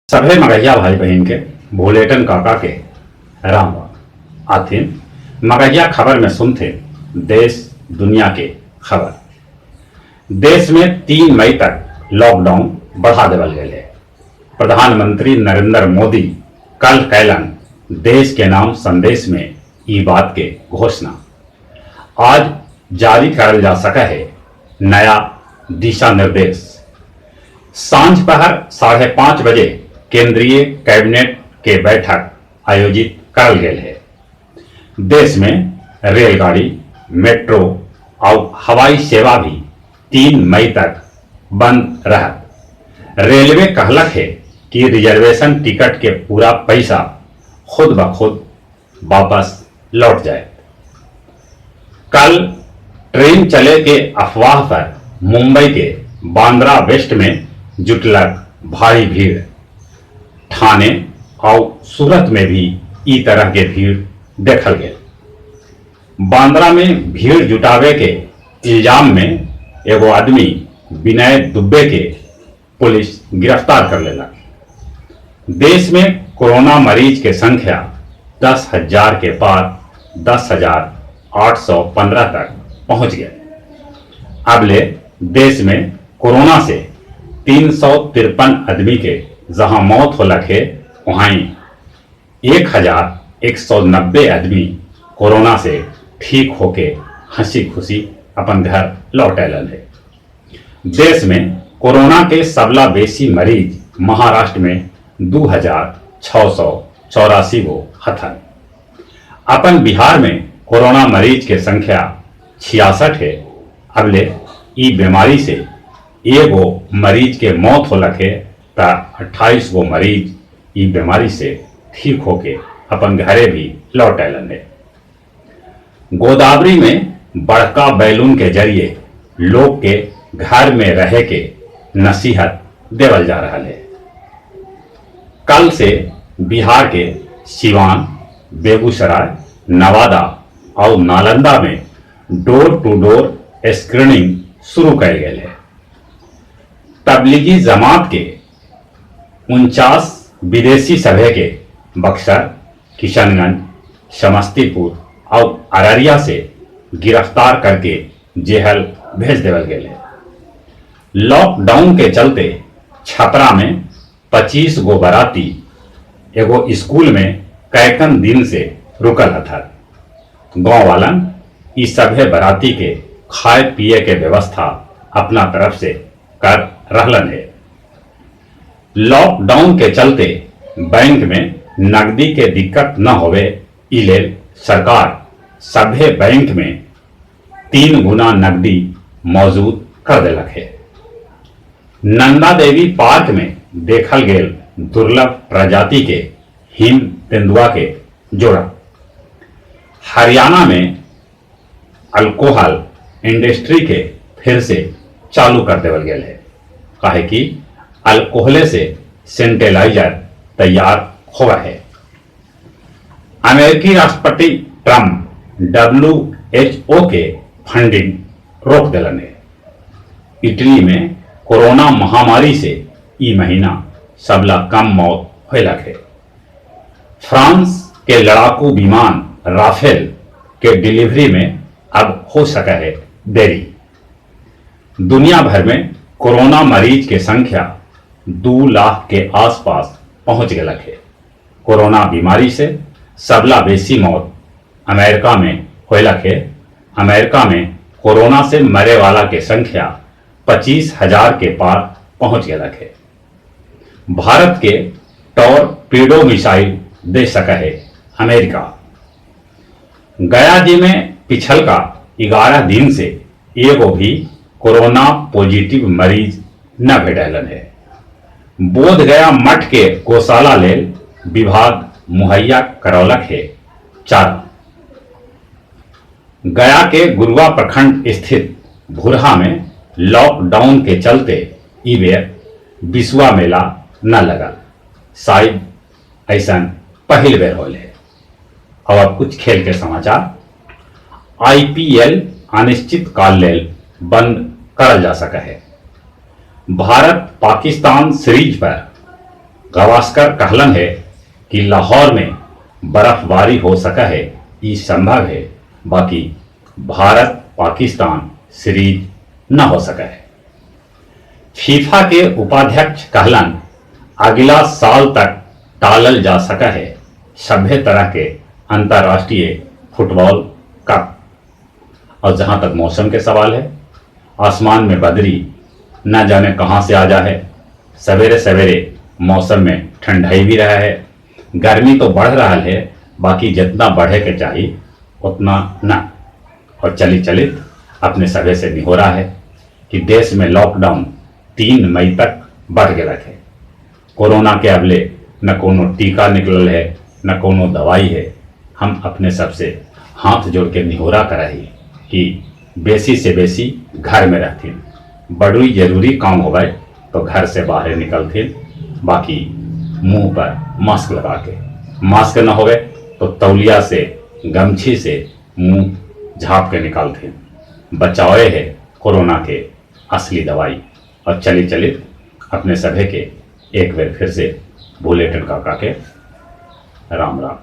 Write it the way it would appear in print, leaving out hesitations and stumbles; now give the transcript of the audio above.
सभे मगहिया भाई बहिन के भोलेटन काका के राम राम। आथिन मगहिया खबर में सुनथिन देश दुनिया के खबर। देश में 3 मई तक लॉकडाउन बढ़ा देवल गेल है। प्रधानमंत्री नरेंद्र मोदी कल कैलन देश के नाम संदेश में ई बात के घोषणा। आज जारी करल जा सका है नया दिशा निर्देश। सांझ पहर 5:30 बजे केंद्रीय कैबिनेट के बैठक आयोजित करल गेल है। देश में रेलगाड़ी, मेट्रो और हवाई सेवा भी 3 मई तक बंद रहत। रेलवे कहलक है कि रिजर्वेशन टिकट के पूरा पैसा खुद ब खुद वापस लौट जाए। कल ट्रेन चले के अफवाह पर मुंबई के बांद्रा वेस्ट में जुटलक भारी भीड़। ठाणे और सूरत में भी ई तरह के भीड़ देखल गेल। बांद्रा में भीड़ जुटावे के इल्जाम में एगो आदमी विनय दुबे के पुलिस गिरफ्तार कर लेलक। देश में कोरोना मरीज के संख्या 10,000 के पार 10,815 तक पहुंच गए। अब ले देश में कोरोना से 353 आदमी के जहां मौत होलक है, वहीं 1,190 आदमी कोरोना से ठीक होके हंसी खुशी अपन घर लौट आयल है। देश में कोरोना के सबला बेसी मरीज महाराष्ट्र में 2,684 गो हथन। अपन बिहार में कोरोना मरीज के संख्या 66 है। अबले ई बीमारी से एगो मरीज के मौत होलक है त 28 गो मरीज ई बीमारी से ठीक होके अपन घरे भी लौट आयल है। गोदावरी में बड़का बैलून के जरिए लोग के घर में रहे के नसीहत देवल जा रहा है। कल से बिहार के सिवान, बेगूसराय, नवादा और नालंदा में डोर टू डोर स्क्रीनिंग शुरू कयल गेल है। तबलीगी जमात के 49 विदेशी सभे के बक्सर, किशनगंज, समस्तीपुर और अररिया से गिरफ्तार करके जेहल भेज देवल गेल है। लॉकडाउन के चलते छपरा में 25 गो बराती एगो स्कूल में कैकन दिन से रुकल हथर। गांव वालन ई सभे बराती के खाए पिए के व्यवस्था अपना तरफ से कर रहलन है। लॉकडाउन के चलते बैंक में नकदी के दिक्कत न होवे ई लेल सरकार सभे बैंक में 3 गुना नकदी मौजूद कर देलक है। नंदा देवी पार्क में देखल गेल दुर्लभ प्रजाति के हिम तेंदुआ के जोड़ा। हरियाणा में अल्कोहल इंडस्ट्री के फिर से चालू कर देवल गेल है, काहे कि अल्कोहले से सैनिटाइजर तैयार हुआ है। अमेरिकी राष्ट्रपति ट्रंप WHO के फंडिंग रोक दिलन है। इटली में कोरोना महामारी से ई महीना सबला कम मौत होलक है। फ्रांस के लड़ाकू विमान राफेल के डिलीवरी में अब हो सका है देरी। दुनिया भर में कोरोना मरीज के संख्या 2 लाख के आसपास पहुंच गलक है। कोरोना बीमारी से सबला बेसी मौत अमेरिका में होलक है। अमेरिका में कोरोना से मरे वाला के संख्या 25,000 के पार पहुंच गलक है। भारत के टॉरपीडो मिसाइल दे सका है अमेरिका। गया जी में पिछल का 11 दिन से एगो भी कोरोना पॉजिटिव मरीज न भेटलन है। बोध गया मठ के गौशाला लेल विभाग मुहैया करौलक है चारा। गया के गुरुआ प्रखंड स्थित भुरहा में लॉकडाउन के चलते ई बेर बिसुआ मेला न लगल, शायद ऐसा पहिल बेर होल है। और अब कुछ खेल के समाचार। आईपीएल अनिश्चित काल लेल बंद करल जा सका है। भारत पाकिस्तान सीरीज पर गावस्कर कहलन हे कि लाहौर में बर्फबारी हो सका है, ई संभव है, बाकी भारत पाकिस्तान सीरीज न हो सका है। फीफा के उपाध्यक्ष कहलन अगला साल तक टालल जा सका है सभ्य तरह के अंतर्राष्ट्रीय फुटबॉल कप। और जहां तक मौसम के सवाल है, आसमान में बदरी न जाने कहां से आ जाए, सवेरे सवेरे मौसम में ठंडाई भी रहा है, गर्मी तो बढ़ रहा है, बाकी जितना बढ़े के चाहिए उतना ना। और चली चलित अपने सभे से निहोरा है कि देश में लॉकडाउन 3 मई तक बढ़ गया है। कोरोना के अबले न कोनो टीका निकलल है न कोनो दवाई है। हम अपने सबसे हाथ जोड़ के निहोरा कराही कि बेसी से बेसी घर में रहथिन, बड़ी जरूरी काम होवे तो घर से बाहर निकलथिन, बाकी मुंह पर मास्क लगा के, मास्क न होवे तो तौलिया से गमछी से मुंह झाँप के निकालथिन। बचावे है कोरोना के असली दवाई। और चली चली अपने सभे के एक बार फिर से भोलेटन काका के राम राम।